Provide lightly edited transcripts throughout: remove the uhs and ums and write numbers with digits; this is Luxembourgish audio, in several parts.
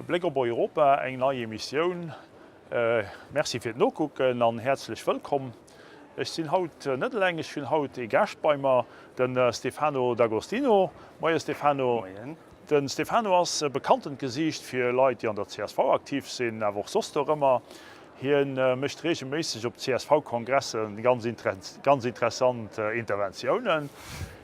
Bléck op Europa, eng nei Emissioun. Merci fir d'Nokucken an häerzlech wëllkomm. Ech sinn haut net eleng, ech hunn haut ee Gaascht bei mer, de Stefano D'Agostino. Moie Stefano. Moien. De Stefano ass e bekanntent Gesiicht fir Leit, déi an der csv aktiv sinn, awer och soss dorëmmer. Hien mécht reegelméisseg op CSV-Kongresse ganz interessant Interventiounen.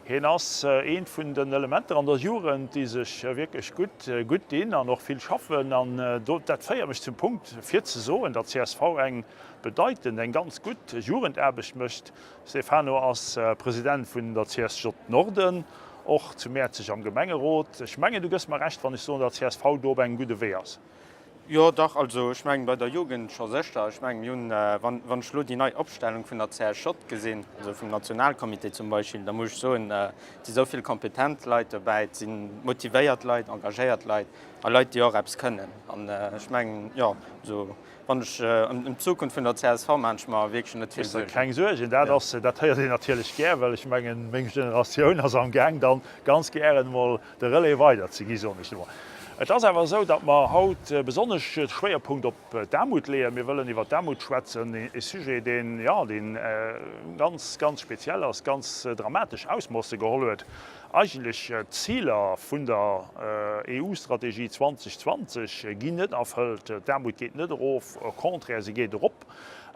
Hien ass eent vun den Elementer an der Jugend, déi sech wierklech gutt gutt dinn an och vill schaffen. An dat féiert mech zum Punkt, fir ze soen, datt csv eng bedeitend, eng ganz gutt Jugendaarbecht mécht. Stefano ass President vun der CSJ Norden, och zu Mäerzeg am Gemengerot. Ech mengen, du gëss mer Recht, wann ech soen, datt csv do op engem gudde Wee ass. Jo, dach, also ech mengen bei der Jugend scho sécher. Ech mengen, mir hunn, wann, wann ech elo déi nei Opstellung vun der CSJ gesinn, also vum Nationalcomité zum Beispill, da muss ech soen, et si sou vill kompetent Leit dobäi, et si motivéiert Leit, engagéiert Leit a Leit, déi och eppes kënnen. An ech mengen, jo, also wann ech ëm d'Zukunft vun der csv maachen ech mer wierklech net vill Suergen. Keng Suergen, dat ass, dat héiert een natierlech gär, well ech mengen, meng Generatioun ass am Gaang dann ganz gären emol de Relais weider ze gi, soen ech emol. Et ass awer esou, datt mer haut besonnesch de Schwéierpunkt op d'Aarmut leeën. Mir wëllen iwwert d'Aarmut schwätzen, e Sujet, deen, jo, dee ganz, ganz speziell ass, ganz dramatesch Ausmoosse geholl huet. Eigentlech d'Ziler vun der EU-Strategie 2020 ginn net erfëllt. D'Aarmut geet net erof, au contraire, se geet erop.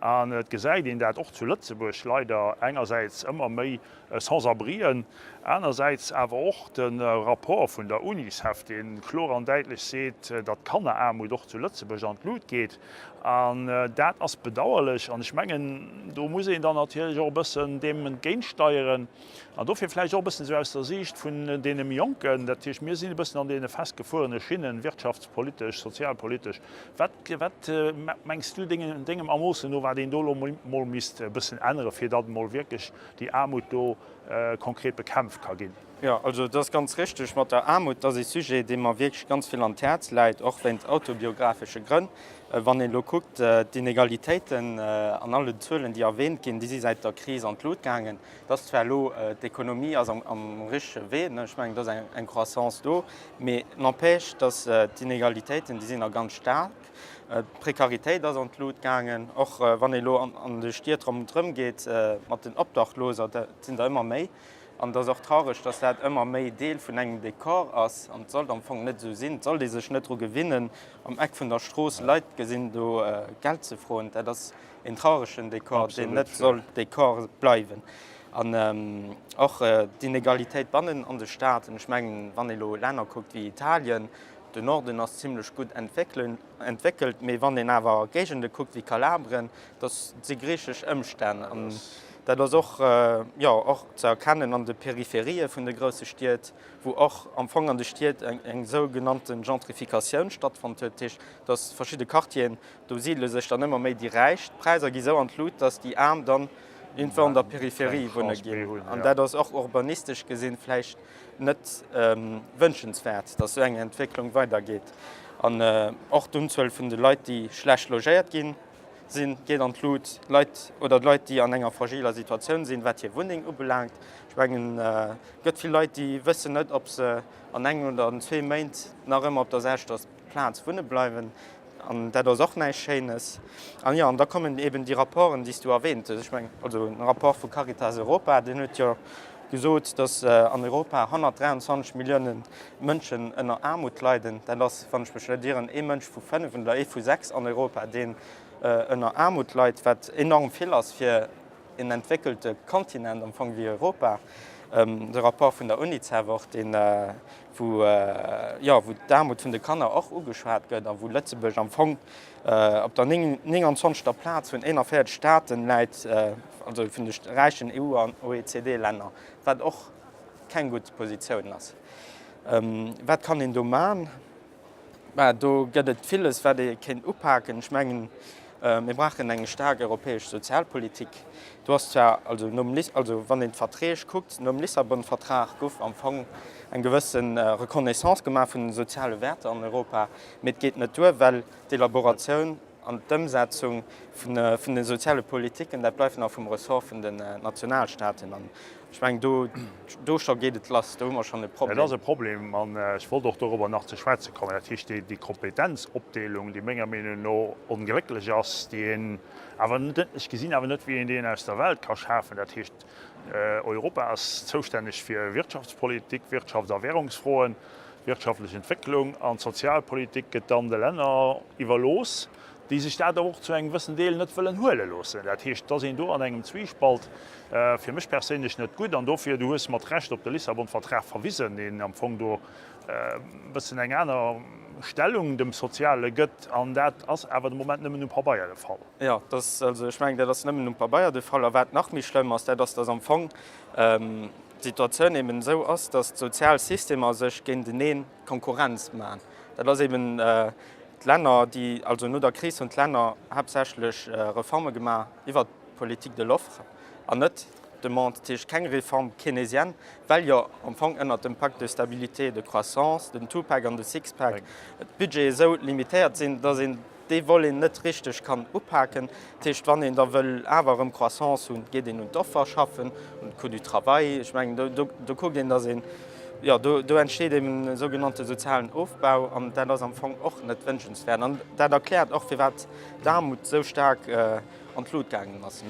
An et gesäit een dat och zu Lëtzebuerg leider engersäits ëmmer méi Sans-abrien, anersäits awer och de Rapport vun der Unicef, dee kloer an däitlech seet, datt d'Kanneraarmut och zu Lëtzebuerg an d'Lut geet. An dat ass bedauerlech. An ech mengen, do muss een dann natierlech och e bëssen deem entgéintsteieren. An dofir vläicht och e bëssen esou aus der Siicht vun deene méi Jonken, dat heescht, mir sinn e bëssen an deene festgefuerene Schinnen, wirtschaftspolitesch, sozialpolitesch. Wat, wat mengs du dengem Ermoossen no, wat een do elo mol misst e bëssen änneren, fir datt emol wierklech déi Aarmut do konkret bekämpft ka ginn. Jo, also et ass ganz richteg mat der Aarmut, dat ass ee Sujet, dee mer wierklech ganz vill an d'Häerz läit, och wéint autobiografesche Grënn. Wann een elo kuckt, d'Inegalitéiten an allen Zuelen, déi erwähnt ginn, déi si säit der Kris an d'Lut gaangen. Et ass zwar elo, d'Ekonomie ass am richtege Wee, ech mengen, et ass eng Croissance do, mee n'empêche, dass d'Inegalitéiten, déi sinn nach ganz staark. D'Prekaritéit ass an d'Lut gaangen, och wann ee elo an de Stied ronderëm geet mat den Obdachloser, dat sinn der ëmmer méi. An et ass och traureg, datt dat ëmmer méi Deel vun engem Dekor ass. An et sollt am Fong net esou sinn. Et sollt ee sech net dru gewinnen, am Eck vun der Strooss Leit gesinn, do Geld ze froen. Dat ass een trauregen Dekor, deen net sollt Dekor bleiwen. An och d'Inegalitéit bannen an de Staaten. Ech mengen, wann ee elo Länner kuckt wéi Italien, Den Norden ass zimlech gutt entwéckelt, mee wann een awer Géigende kuckt wéi Kalabrien, dat si griichesch Ëmstänn. An dat ass och, jo, och ze erkennen an de Peripherië vun de grousse Stied, wou och am Fong an de Stied eng sougenannte Gentrifikatioun stattfonnt huet. Dat heescht, datt verschidde Quartieren, do sidele sech dann ëmmer méi déi Räich, d'Präisser gi sou an d'Lut, datt déi Aarm dann iergendwou an der Peripherie wunne ginn. An dat ass och urbanistesch gesinn vläicht net wënschenswäert, datt esou eng Entwécklung weidergeet. An och d'Unzuel vun de Leit, déi schlecht logéiert gi sinn, geet an d'Lut. Leit oder Leit, déi an enger fragiler Situatioun sinn, wat hir Wunneng ubelaangt. Ech mengen, et gëtt vill Leit, déi wëssen net, ob se an engem oder an zwee Méint nach ëmmer op der selwechter Plaz wunne bleiwen. An dat ass och näischt Schéines. An jo, an da kommen eben déi Rapporten, déi s du erwähnt hues. Ech mengen, also den Rapport vu Caritas Europa, deen huet jo gesot, datt an Europa 123 Millioune Mënschen ënner Aarmut leiden. Dat ass, wann ech mech net ieren, ee Mënsch vu fënnef oder ee vu sechs an Europa, deen ënner Aarmut leit, wat enorm vill ass fir een entwéckelte Kontinent am Fong wéi Europa. De Rapport vun der Unicef och, deen, wou, jo, wou d'Aarmut vun de Kanner och ugeschwat gëtt a wou Lëtzebuerg am Fong op der 29. Plaz vun 41 Staaten läit, also vun de räichen EU an OECD-Länner, wat och keng gutt Positioun ass. Wat kann een do man? Mä do gëtt et villes, wat ee kéint upaken. Ech mengen, mir brauchen eng staark europäesch Sozialpolitik. Do ass zwar, also nom Lis-, also wann een d'Verträg kuckt, nom Lissabon-Vertrag gouf am Fong eng gewësse Reconnaissance gemaach vun den soziale Wäerter an Europa, mee et geet net duer, well d'Elaboratioun an d'Ëmsetzung vun de soziale Politiken, dat bleift nach vum Ressort vun den Nationalstaaten. An. Ech mengen, do, do scho geet et lass, do hu mer schonn e Problem. Dat ass e Problem an ech wollt och dorobber nach ze schwätze kommen. Dat heescht, déi, déi Kompetenzopdeelung, déi menger Meenung no onglécklech ass, déi een awer net, ech gesinn awer net, wéi een déi aus der Welt ka schafen. Dat heescht, Europa ass zoustänneg fir Wirtschaftspolitik, Wirtschafts a Währungsfroen, wirtschaftlech Entwécklung an d'Sozialpolitik gëtt dann de Länner iwwerlooss. déi sech dat awer och zu engem gewëssen Deel net wëllen huele loossen. Dat heescht, et ass een do an engem Zwiespalt, fir mech perséinlech net gutt. An dofir, du hues mat Recht op de Lissabon-Vertrag verwisen, deen am Fong do e bëssen eng aner Stellung dem Soziale gëtt. An dat ass awer de Moment nëmmen um Pabeier de Fall. Jo, dat ass, also ech mengen, dat ass nëmmen um Pabeier de Fall. A wat nach méi schlëmm ass, dat ass, dass am Fong d'Situatioun eben esou ass, dass d'sozial Systemer sech géintenee Konkurrenz maachen. Dat ass eben D'Länner, déi, also no der Kris hunn d'Länner haaptsächlech Reforme gemaach iwwert d'Politique de l'offre an net d'Demande, dat heescht keng Réforme keynésienne, well jo am Fong ënnert dem Pacte de stabilité et de croissance, den Two-Pack an de Six-Pack, d'Budgete esou limitéiert sinn, datt een dee Volet net richteg kann upaken. Dat heescht, wann een da wëll awer erëm Croissance hunn, geet een un d'Offer schaffen, un de Coût du travail. Ech mengen, do, do kuckt een, datt een, Jo, do entsteet eben e sougenannte sozialen Ofbau an dat ass am Fong och net wënschenswäert. An dat erkläert och, firwat d'Aarmut esou staark an d'Lut gaangen ass.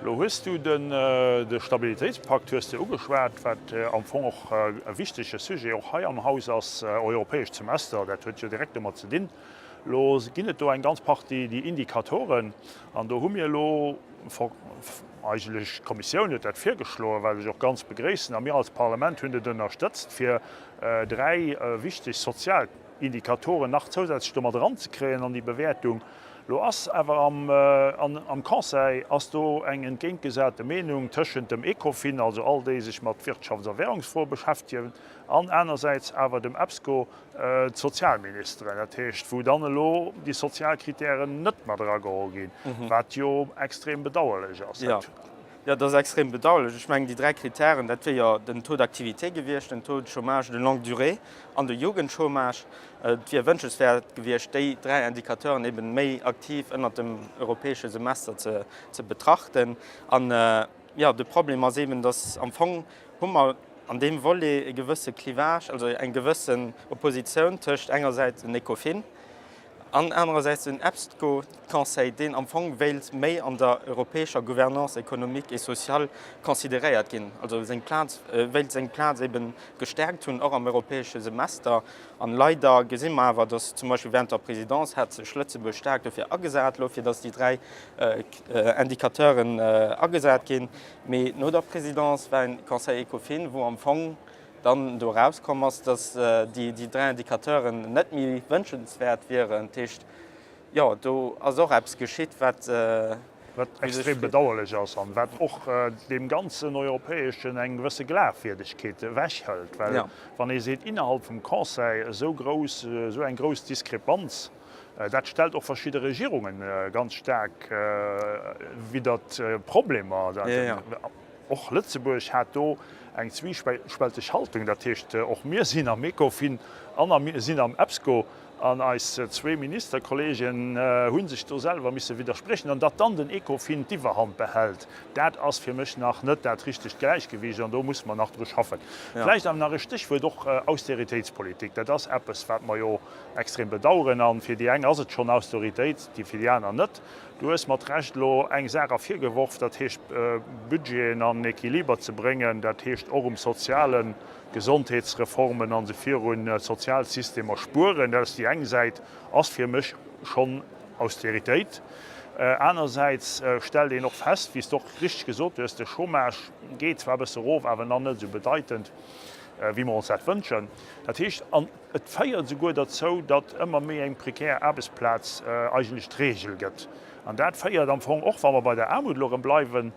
Elo hues du de Stabilitéitspakt hues de ugeschwat, wat am Fong och e wichtege Sujet och hei am Haus ass, europäescht Semester, dat huet jo direkt domat ze dinn. Elo ginn et do eng ganz Partie déi Indikatoren an do hu mir elo, Eigentlech d'Kommissioun huet dat virgeschloen, wat ech och ganz begréissen, a mir als Parlament hunn et ënnerstëtzt, fir 3 wichteg sozial Indikatoren nach zousätzlech do mat eranzekréien an déi Bewäertung. Lo ass awer am Conseil ass do eng entgéintgesate Meenung tëschent dem Ecofin, also all déi sech mat Wirtschafts a Währungsfroe beschäftegen, an anersäits awer dem EPSCO, d'Sozialministeren, dat heescht, wou dann elo déi sozial Kritären net mat erageholl ginn, wat jo extrem bedauerlech ass. Jo, jo, dat ass extrem bedauerlech. Ech mengen, déi 3 Kritären, dat wier jo den Taux d'activité gewiescht, den Taux de chômage de longue durée an de Jugendchômage. Et wier wënschenswäert gewiescht, déi 3 Indicateuren eben méi aktiv ënnert dem europäesche Semester ze betrachten. An, jo, de Problem ass eben, dass am Fong hu mer an deem Volet e gewësse Clivage, also eng gewëssen Oppositioun tëscht engersäits den Ecofin an anerersäits den EPSCO-Conseil, deen am Fong wéilt méi an der europäescher Gouvernance économique et sociale consideréiert ginn, also seng Plaz, wéilt seng Plaz ebe gestärkt hunn, och am europäesche Semester. An leider gesi mer awer, dass zum Beispill während der Présidence hat sech Lëtzebuerg staark dofir agesat elo, fir dass déi 3 Indicateuren agesat ginn. Mee no der Présidence war en Conseil Ecofin, wou am Fong dann do erauskomm ass, dass déi 3 Indicateuren net méi wënschenswäert wieren. Dat heescht, jo, do ass och eppes geschitt, wat. Wat extrem bedauerlech ass an wat och deem ganzen Europäeschen eng gewësse Glafwierdegkeet ewechhëlt. Well wann ee seet, innerhalb vum Conseil esou grouss, esou eng grouss Diskrepanz, Dat stellt och verschidde Regierunge ganz staark widder d'Problemer. Och Lëtzebuerg hat do eng zwiespälteg Haltung. Dat heescht, och mir sinn am Ecofin an a mir sinn am EPSCO an eis zwee Ministerkolleegen hu sech do selwer misse widderspriechen. An datt dann den Ecofin d'Iwwerhand behält, dat ass fir mech nach net dat richtegt Gläichgewicht an do musse mer nach dru schaffen. Vläicht awer nach e Stéchwuert och Austeritéitspolitik. Dat ass eppes, wat mer jo extrem bedauern. An fir déi eng ass et schonn Austeritéit, déi fir déi aner net. Du hues mat Recht elo eng Saach ervirgeworf, dat heescht Budgeten an Equiliber ze bréngen, dat heescht och um sozialen, Gesondheetsreformen an esou virun, d'Sozialsystemer spueren. Dat ass déi eng Säit, ass fir mech schonn Austeritéit. Anersäits stellt een och fest, wéi s de och richteg gesot hues, de Chômage geet zwar e bësse erof, awer nach net esou bedeitend, wéi mer ons dat wënschen. Dat heescht, an Et féiert esouguer derzou, datt ëmmer méi eng prekär Aarbechtsplaz eigentlech d'Regel gëtt. An dat féiert am Fong, och wa mer bei der Aarmut elo erëm bleiwen,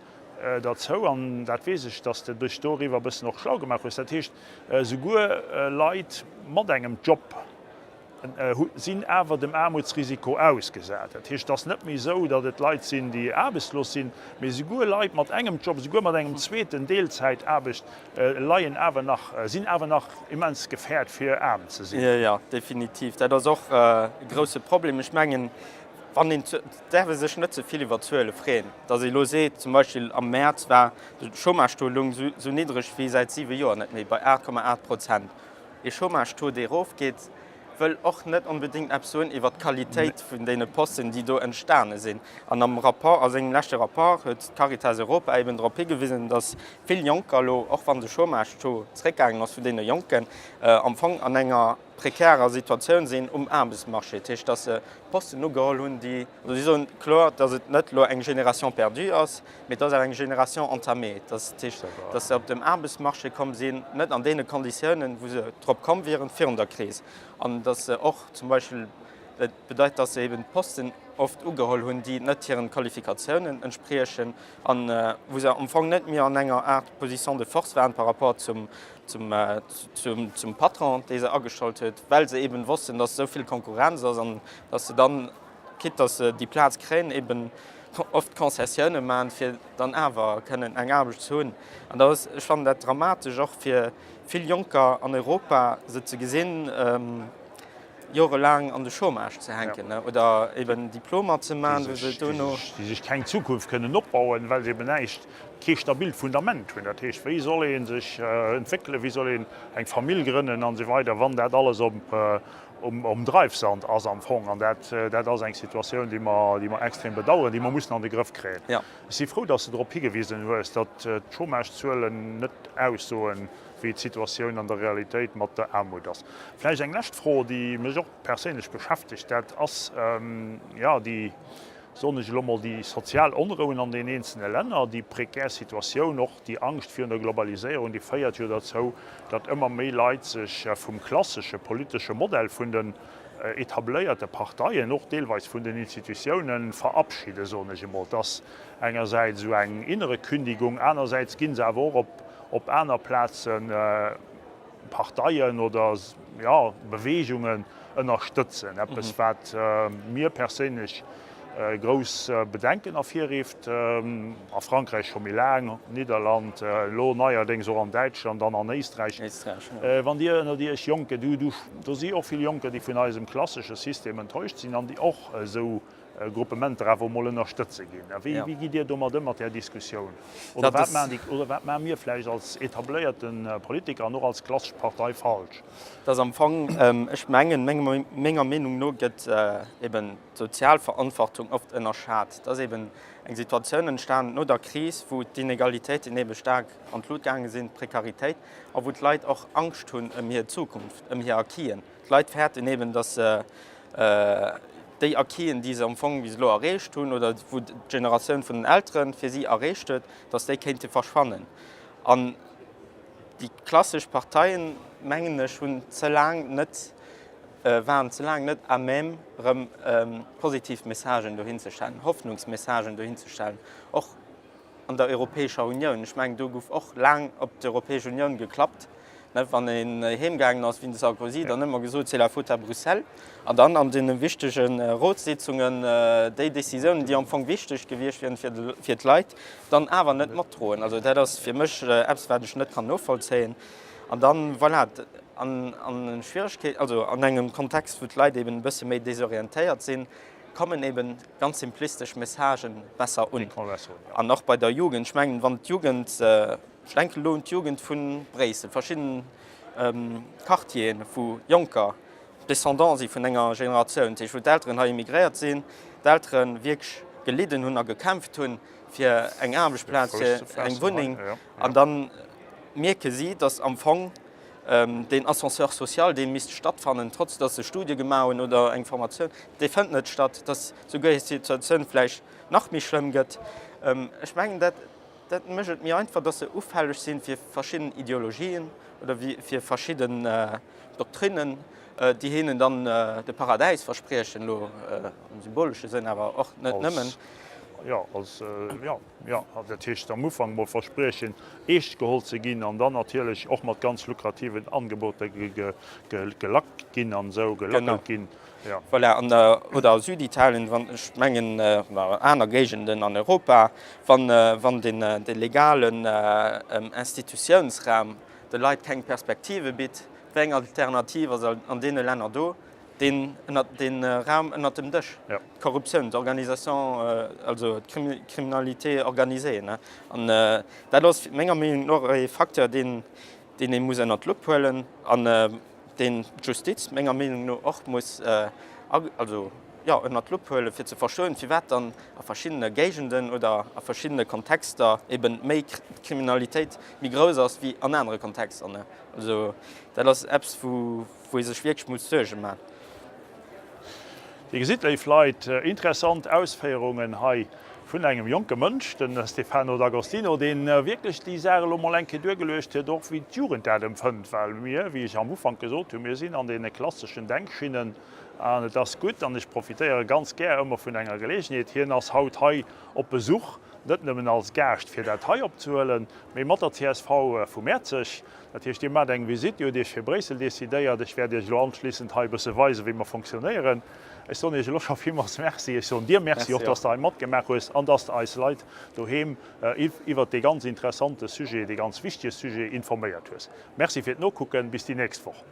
derzou, an dat weess ech, datt s de dech doriwwer e bëssen och schlau gemaach hues, dat heescht, esouguer Leit mat engem Job sinn awer dem Aarmutsrisiko ausgesat. Dat heescht, et ass net méi esou, datt et Leit sinn, déi aarbechtslos sinn, mee esouguer Leit mat engem Job, esouguer mat engem zweeten Deelzäitaarbecht, leien awer nach, sinn awer nach immens gefährt fir aarm ze sinn. Jo, jo, definitiv. Dat ass och e grousse Problem. Ech mengen, Wann een, et däerf ee sech net ze vill iwwer Zuele freeën, datt ee elo seet, zum Beispill am Mäerz war de Chômage-Taux loung esou niddreg wéi säit siwe Joer net méi, bei 8,8 Prozent. Ee Chômage-Taux, dee erofgeet, wëll och net onbedéngt eppes soen iwwer d'Qualitéit vun deene Posten, déi do entstane sinn. An am Rapport, a sengem leschte Rapport huet d'Caritas Europa eben drop higewisen, datt vill Jonker elo, och wann de Chômage-Taux zréckgaangen ass vun deene Jonken, am Fong an enger prekärer Situatioun sinn um Aarbechtsmarché, dat heescht, datt se Posten ugeholl hunn, déi, also si soen kloer, datt et net elo eng Génération perdue ass, mee et ass awer eng Génération entamée, dat heescht, datt se op dem Aarbechtsmarché komm sinn, net an deene Konditiounen, wou se drop komm wieren virun der Kris, an datt se och zum Beispill, dat bedeit, datt se eben Posten oft ugeholl hunn, déi net hiren Qualifikatiounen entspriechen an wou se am Fong net méi an enger Aart Position de force waren par rapport zum zum Patron, dee se agestallt huet, well se eben wossten, dass esou vill Konkurrenz ass an dass se dann, quitte dass se déi Plaz kréien, eben oft Concessioune maachen, fir dann awer kënnen eng Aarbecht ze hunn. An dat ass, ech fannen dat dramatesch, och fir vill Jonker an Europa, se ze gesinn, jorelaang an de Chômage ze hänken oder eben Diplomer ze maachen, wou se dono. Déi sech keng Zukunft kënnen opbauen, well se eben näischt, kee stabilt Fundament hunn. Dat heescht, wéi soll ee sech entwéckelen, wéi soll een eng Famill grënnen an esou weider, wann dat alles um Dreifsand ass am Fong. An dat, dat ass eng Situatioun, déi mer, déi mer extrem bedauern, déi mer mussen an de Grëff kréien. Ech si frou, dass de drop higewisen hues, datt d'Chômagezuelen net aussoen, wéi d'Situatioun an der Realitéit mat der Aarmut ass. Vläicht eng lescht Fro, déi mech och perséinlech beschäftegt, dat ass, jo, déi, soen ech elo mol, déi sozial Onrouen an den eenzelne Länner, déi prekär Situatioun, och déi Angscht virun der Globaliséierung, déi féiert jo derzou, datt ëmmer méi Leit sech vum klassesche politesche Modell vun den etabléierte Parteien, och deelweis vun den Institutiounen verabschiden, soen ech emol. Et ass engersäits esou eng innere Kündigung, anersäits gi se awer och op op aner Plaze Parteien oder, jo, Beweegungen ënnerstëtzen. Eppes, wat mir perséinlech grouss Bedenken ervirrifft, a Frankräich scho méi laang, Nidderland, elo neierdéngs och an Däitschland an an Éisträich. Wann Dir ënnert Iech Jonke, do si och vill Jonker, déi vun eisem klassesche System enttäuscht sinn an déi och esou Gruppementer awer emol ënnerstëtze ginn. A wéi gitt Dir domat ëm, mat där Diskussioun? Oder wat maachen déi, oder wat maache mir vläicht als etabléierte Politiker an och als klassesch Partei falsch? Dat ass am Fong, ech mengen, menger Meenung no gëtt eben d'Sozialverantwortung oft ënnerschat. Et ass eben eng Situatioun entstanen no der Kris, wou d'Inegalitéiten ebe staark an d'Lut gaange sinn, d'Prekaritéit, a wou d'Leit och Angscht hunn ëm hir Zukunft, ëm hir Acquisen. D'Leit fäerten eben, dass se déi Acquisen, déi se am Fong bis elo erreecht hunn oder wou d'Generatioun vun den Eltere fir si erreecht huet, dass déi kéinte verschwannen. An déi klassesch Parteien, mengen ech, hunn ze laang net, waren ze laang net à même, erëm positiv Messagen dohinzestellen, Hoffnungsmessagen dohinzestellen, och an der Europäescher Unioun. Ech mengen, do gouf och laang op d'Europäesch Unioun geklappt. Wann een heem gaangen ass, wéi de Sarkozy, dann ëmmer gesot, c'est la faute à Bruxelles. An dann an deene wichtege Rotssitzungen déi Décisiounen, déi am Fong wichteg gewiescht wieren fir d'Leit, dann awer net matdroen. Also dat ass fir mech eppes, wat ech net kann novollzéien. An dann, voilà, an Schwierigkeeten, also an engem Kontext, wou d'Leit eben e bësse méi desorientéiert sinn, kommen eben ganz simplistesch Messagen besser un. An och bei der Jugend, ech mengen, wann d'Jugend, ech denken elo un d'Jugend vu Bréissel, verschidden Quartieren, wou Jonker Descendants si vun enger Generatioun, dat heescht wou d'Elteren hei immigréiert sinn, d'Eltere wierklech gelidden hunn a gekämpft hunn fir eng Aarbechtsplaz, fir eng Wunneng, an da mierke si, datt am Fong Deen Ascenseur social, dee misst stattfannen, trotz datt se Studie gemaach hunn oder eng Formatioun, dee fënnt net statt, datt souguer hir Situatioun vläicht nach méi schlëmm gëtt. Ech mengen, dat, dat mécht et méi einfach, datt se ufälleg si fir verschidden Ideologien oder fir verschidden Doktrinnen, déi hinnen dann de Paradäis verspriechen, elo am symbolesche Sënn, awer och net nëmmen. Jo, als, jo. Jo, dat heescht am Ufank mol verspriechen, eescht geholl ze ginn an dann natierlech och mat ganz lukrativen Angeboter gelackt ginn an esou gelackelt ginn. Jo. Voilà, an der, oder a Süditalien, wann, ech mengen, oder aner Géigenden an Europa, wann, wann den, de legalen Institutiounsraum de Leit keng Perspektive bitt, wéi eng Alternativ ass an deene Länner do? Deen ënner, dee Raum ënnert dem Dësch, d'Korruptioun, d'Organisation, also d'Criminalité organisée, ne. An dat ass menger Meenung no och e Facteur, deen, deen ee muss ënnert d'Lupp huelen an deen d'Justiz menger Meenung no och muss, also, jo, ënnert d'Lupp huelen, fir ze verstoen, firwat dann a verschiddene Géigenden oder a verschiddene Kontexter eben méi d'Kriminalitéit méi grouss ass wéi an anere Kontexter, ne. Also dat ass eppes, wou. wou ee sech wierklech muss Suerge man. Dir gesitt, léif Leit, interessant Ausféierungen hei vun engem jonke Mënsch, den Stefano D'Agostino, dee wierklech déi Saach elo mol eng Kéier duergeluecht huet, och wéi d'Jugend dat empfënnt, well mir, wéi ech am Ufank gesot hunn, mir sinn an deene klasseschen Denkschinnen an et ass gutt an ech profitéiere ganz gär ëmmer vun enger Geleegenheet, hien ass haut hei op Besuch, net nëmmen als Gaascht fir dat hei opzehuelen, mee mat der csv vu Mäerzeg. Dat heescht, Dir maacht eng Visitt, Dir hutt Iech fir Bréissel decidéiert. Ech wäert Iech elo anschlissend hei e bësse weisen, wéi mer fonctionnéieren. Ech soen Iech elo scho villmools Merci. Ech soen dir Merci och, dass de hei matgemaach hues an dass de eis Leit doheem iwwert dee ganz interessante Sujet, dee ganz wichtege Sujet informéiert hues. Merci fir d'Nokucken. Bis déi nächst Woch.